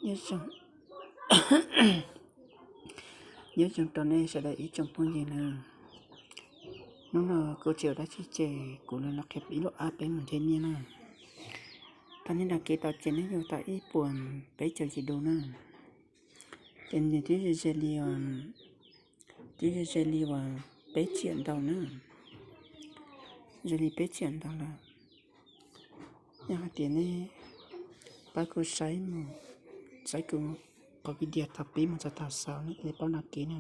Nyob zoo, nyob zoo rau nej sawv daws ib tsoom phooj ywg na. Hnub no kuv tsis ua dab tsi ces kuv los qhia ib lub app peb mus nrhiav nyiaj na. Thaum nej đăng ký tau ces nej yuav tau ib puas peb caug yim dus na. Ces nws twb ze ze li, twb ze ze li uas peb tsiam ntau na, ze li peb tsiam ntau lawm. Yog hais tias nej pab kuv saib mus, saib kuv qhov video thaum pib mus txog thaum xaus nej paub đăng ký na.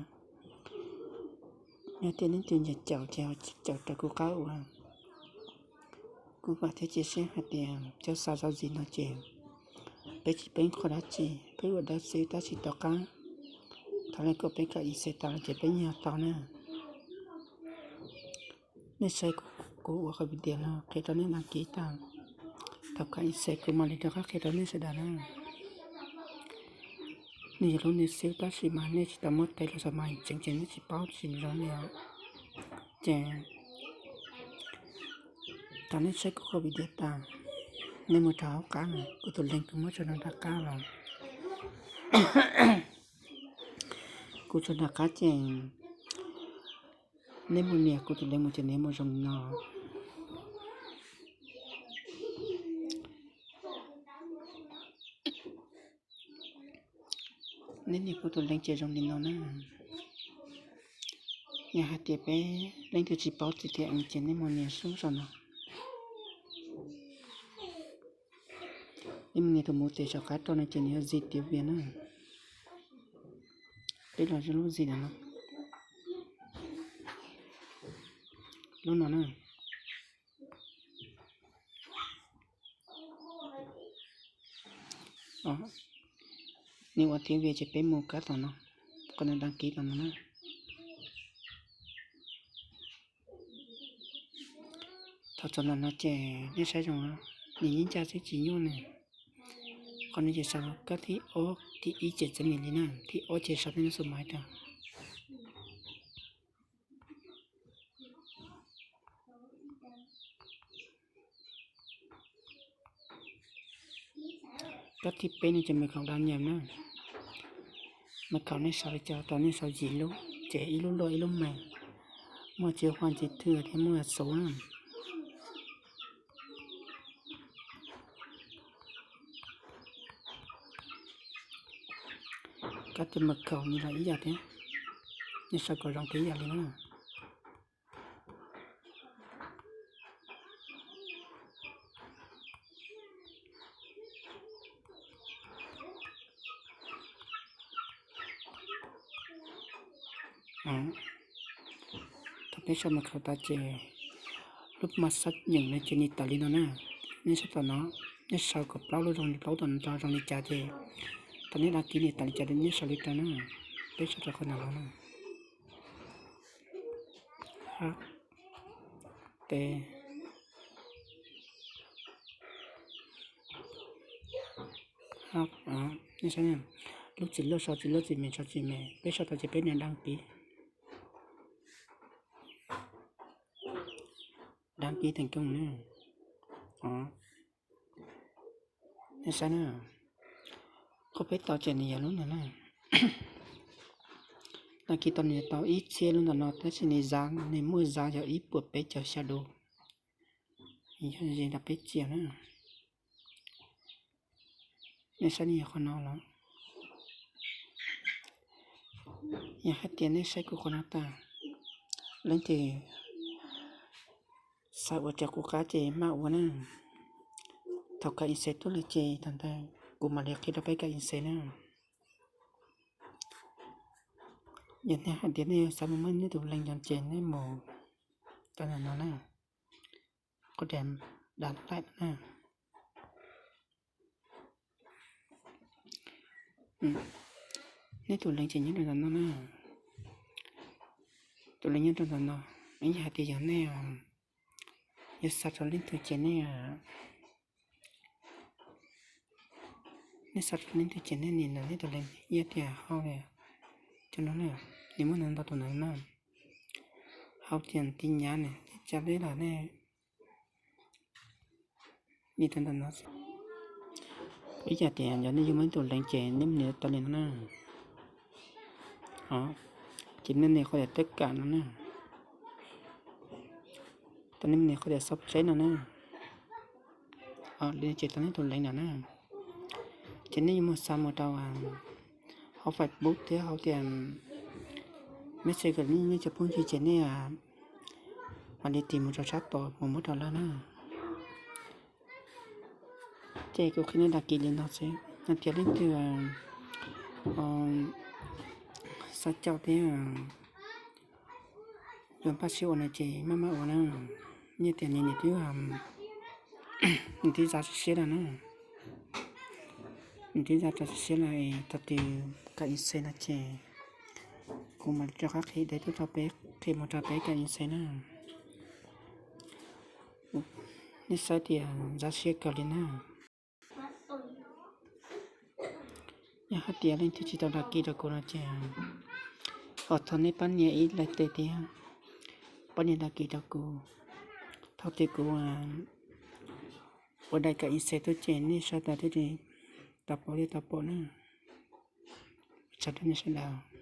Yog tias leej twg nyiam caum ces caum rau kuv qab ua. Kuv vam thiab cia siab hais tias cov xav zov zis no ces peb tsis peb qhov dab tsi, peb ua dab xwb tab sis tom qab thaum lawv kom peb kawm ib xes tas lawm ces peb yeej tau na. Nej saib kuv ua qhov video no qhia rau nej đăng ký tag, thaum kawm ib xes kuv mam li rov qab qhia rau nej sawv daws na. Nws yog lub nws xwb tab sis mas nej tsis tau muab teb los xav mas tseem ces nej tsis paub tsis zoo li os. Ces thaum nej saib kuv qhov video tas, nej mus rau hauv qab na, kuv tus link kuv muab tso rau nram qab los. Kuv tso nram qab ces nej mus nias kuv tus link mus ces nws mus zoo li no. Nej nias kuv tus link ces zoo li no na. Yog hais tias peb leej twg tsis paub txiv thiab ces nej mus nias sub saum no. Nej mus nias tus mus tes saum qab rau no ces nws yog zis tiav vias na. Peb los lub zis no, lub no na. Nws ua tiav vias ces peb mus kab tom no, qhov nws đăng ký tom no na. Thaum txog ntawm no ces nej saib zoo, nws yeej ncaj xwb tsis nyuaj ne. Qhov no ces sau kab thib ob, thib ib ces txeeb nim li na, thib ob ces sau nej lub xu maiv rau. Kab thib peb no ces mật khẩu đăng nhập na. Mật khẩu nej sau li cas tau, nej sau yim lub ces ib lub luaj ib lub meem, muaj chữ Hàn chữ Thư thiab muaj số na. Kab tus mật khẩu nws los ib yam thiab, nej sau kom zoo kiag ib yam li na. Thaum peb sau mật khẩu tas ces lub mã xác nhận no ces nws tawm li no na. Nej sau tom no, nej sau kom plaub lub zoo li plaub tom no zoo li cas ces thaum nej đăng ký nws tawm li cas nej sau li rau na. Peb sau rau qhov ntawm no na. H T H, nej saib, lub tsis luaj sau tsis luaj, tsis mem sau tsis mem, peb sau tau ces peb nias đăng ký. Đăng ký thành công na. Nej saib na, qhov peb tau ces nws yog lub no na. Đăng ký tau nws tau ib txhiab lub ntawm no tab sis nws giá, nws mức giá yog ib puas peb caug xya đô. Yog ze rau peb tsiam na. Nej saib nws yog qhov no los. Yog hais tias nej saib kuv qhov no tas, leej twg xav ua raws kuv qab ces maj ua na. Thaum kab ib xes tuaj lawm ces thaum ntawd kuv mam li qhia rau peb kab ib xes na. Yog nej hais tias nej yuav xav mus muab nej tus link no ces nej mus rau ntawm no na, qhov daim dav laim no na. Nej tus link ces nyob rau ntawm no na. Tus link nyob rau ntawm no. Yog hais tias yog nej yuav xa rau leej twg ces nej, nej xa rau leej twg ces nej nias ntawm nej tus link, yog tias hauv cov no na, nws muaj ntau tus ntawd na, hauv tias tin nhắn ne, tib cab deb los nej nias rau ntawm no. Ib yam tias yog nej yuav muaj ib tug link ces nej mus nias tau li no na. Ces nej nias qhov tias teb kam no na. Tau nej mus nias qhov tias xauv tsheb no na. Li ces tau nej tus link no na. Ces nej yuav mus xa mus rau hauv Facebook thiab hauv tias Messenger nej cov phooj ywg ces nej mam li tig mus rau sab tod mus muab rau lawv na. Ces kuv qhia nej dag kis li no xwb, hais tias leej twg xav caum thiab yuav npaj siab ua no ces maj maj ua na. Nyiaj tias nws twb, nws twb zam siab lawm na. Nws twb zam tau siab lawm, thaum twg kam ib xees no ces kuv mam rov qab qhia deb tuaj rau peb, qhia mus rau peb kam ib xees na. Nej saib tias zam siab kawg li na. Yog hais tias leej twg tsis tau dag kis rau kuv no ces, thov nej pab nias ib like thiab, pab nias dag kis rau kuv. Thaum twg kuv ua daim kam ib xees tuaj ces nej sawv daws thiaj li tau pom thiab tau pom na. Ua tsaug rau nej sawv daws.